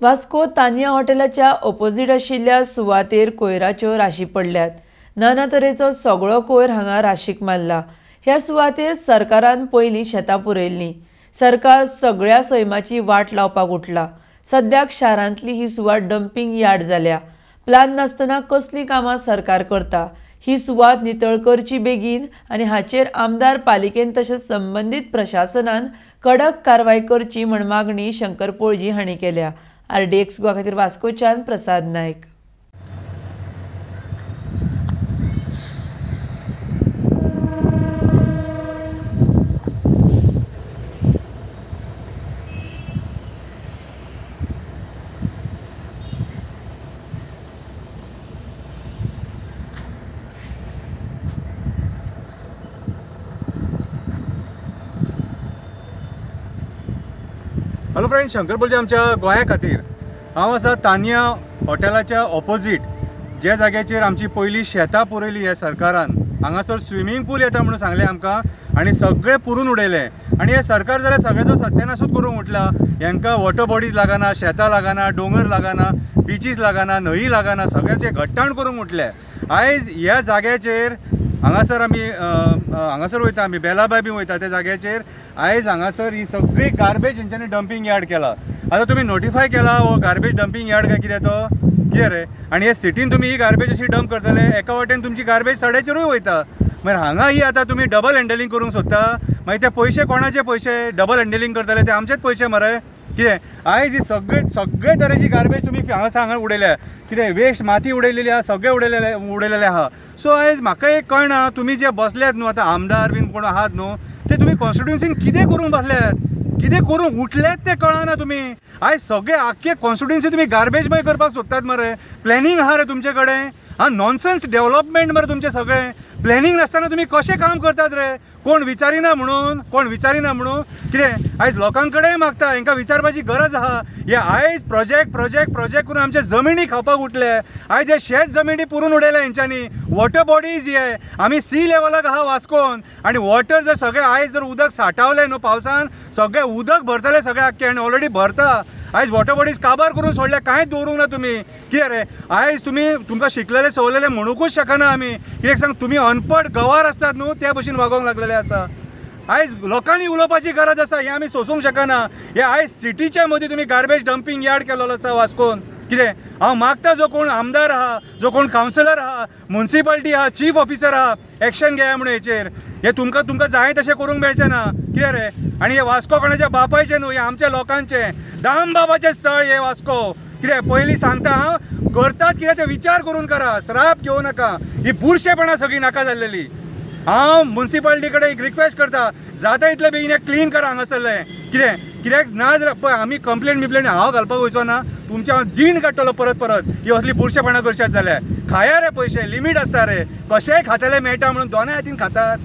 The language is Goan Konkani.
वास्को तानिया हॉटेलाच्या ऑपोजीट आशिल्ल्या सुवातेर कोयराच्यो राशी पडल्यात. नाना तरेचो सगळो कोयर हांगा राशीक मारला. ह्या सुवातेर सरकारान पयलीं शेतां पुरयल्लीं. सरकार सगळ्या सैमाची वाट लावपाक उठला. सद्याक शारांतली ही सुवात डम्पिंग यार्ड जाल्या. प्लान नासतना कसलीं कामां सरकार करता? ही सुवात नितळ करची बेगीन आनी हाचेर आमदार पालिकेन तशेंच संबंदीत प्रशासनान कडक कारवाय करची म्हण मागणी शंकर पोळजी हांणी केल्या. आरडीएक्स गोवा खातीर वास्कोच्यान प्रसाद नायक. हॅलो फ्रेंड, शंकर पोळजी आमच्या गोंया खातीर. हांव आसा तानिया हॉटेलाच्या ऑपोजीट, ज्या जाग्याचेर आमची पयलीं शेतां पुरयली ह्या सरकारान. हांगासर स्विमींग पूल येता म्हणून सांगलें आमकां आनी सगळें पुरून उडयलें. आनी हें सरकार जाल्यार सगळ्याचो सत्यानाशूच करूंक उठला. हेंकां वॉटर बॉडीज लागना, शेतां लागना, दोंगर लागना, बिचीस लागना, न्हंयी लागना, सगळ्याचें घट्टाण करूंक उठलें. आयज ह्या जाग्याचेर हांगासर आमी हांगासर वयता, आमी बेलाबाय बी वयता त्या जाग्याचेर. आयज हांगासर ही सगळी गार्बेज हेंच्यांनी डम्पिंग यार्ड केला. आतां तुमी नोटिफाय केला हो गार्बेज डम्पिंग यार्ड काय कितें तो कितें रे? आनी हे सिटीन तुमी ही गार्बेज अशी डंप करतले, एका वाटेन तुमची गार्बेज सड्याचेरूय वयता. मागीर हांगा ही आतां तुमी डबल हँडलिंग करूंक सोदता. मागीर ते पयशे कोणाचे पयशे डबल हँडलिंग करतले? ते आमचेच पयशे मरे. कितें आयज ही सगळे सगळे तरेची गार्बेज तुमी हांगा हांगा उडयल्या. कितें वेस्ट माती उडयलेली आहा, सगळें उडयलेलें आहा. सो आयज म्हाका एक कळना, तुमी जे बसल्यात न्हू आतां आमदार बीन कोण आहात न्हू, ते तुमी कॉन्स्टिट्युन्सीन कितें करूंक बसल्यात, कितें करूंक उठल्यात तें कळना तुमी. आयज सगळे आख्खे कॉन्स्टिट्युन्सी तुमी गार्बेज मागीर करपाक सोदतात मरे. प्लॅनिंग आहा रे तुमचे कडेन? आं, नॉनसन्स डेवलपमेंट मरे तुमचें सगळें. प्लॅनिंग नासतना तुमी कशें काम करतात रे? कोण विचारिना म्हणून, कोण विचारिना म्हणून कितें आयज लोकां कडेन मागता. हेंकां विचारपाची गरज आहा. हे आयज प्रोजेक्ट प्रोजेक्ट प्रोजेक्ट करून आमचे जमिनी खावपाक उठले. आयज हे शेत जमिनी पुरून उडयले हेंच्यांनी. वॉटर बॉडीज हे आमी सी लेवलाक आहा वास्कोन. आनी वॉटर जर सगळें आयज जर उदक साठावलें न्हू पावसान, सगळें उदक भरतलें सगळें आख्खें. आनी ऑलरेडी भरता. आयज वॉटर बॉडीज काबार करून सोडल्या, कांयच दवरूंक ना तुमी. कितें रे आयज तुमी तुमकां शिकलेले सवरलेले म्हणुकूच शकना आमी. कित्याक सांग, तुमी अनपड गवार आसतात न्हू त्या भशेन वागोवंक लागलेले आसा. आयज लोकांनी उलोवपाची गरज आसा, हें आमी सोसूंक शकना. हे आयज सिटीच्या मदीं तुमी गार्बेज डम्पिंग यार्ड केलेलो आसा वास्कोन. कितें हांव मागता, जो कोण आमदार आहा, जो कोण कावन्सिलर आहा, मुन्सिपाल्टी आहा, चीफ ऑफिसर आहा, एक्शन घेया म्हणून हेचेर. हें तुमकां तुमकां जाय तशें करूंक मेळचें ना. कितें रे? आनी हें वास्को कोणाच्या बापायचें न्हू, हें आमच्या लोकांचें, दामबाबाचें स्थळ हें वास्को. कितें पयलीं सांगता हांव, करतात कितें तें विचार करून करा, श्राप घेवं नाका. ही बुरशेपणां सगळीं नाका जाल्लेली. हांव मुन्सिपाल्टी कडेन एक रिक्वेस्ट करता, जाता इतले बेगीन क्लीन करा हांगासरलें. कितें कित्याक ना जाल्यार पळय आमी कंप्लेन बिप्लेन हांव घालपाक वयचो ना, तुमचें हांव दीण काडटलो परत परत. ही असली बुरशेपणां करशात जाल्यार खाया रे पयशे, लिमीट आसता रे. कशेंय खातले मेळटा म्हणून दोनाय हातीन खातात.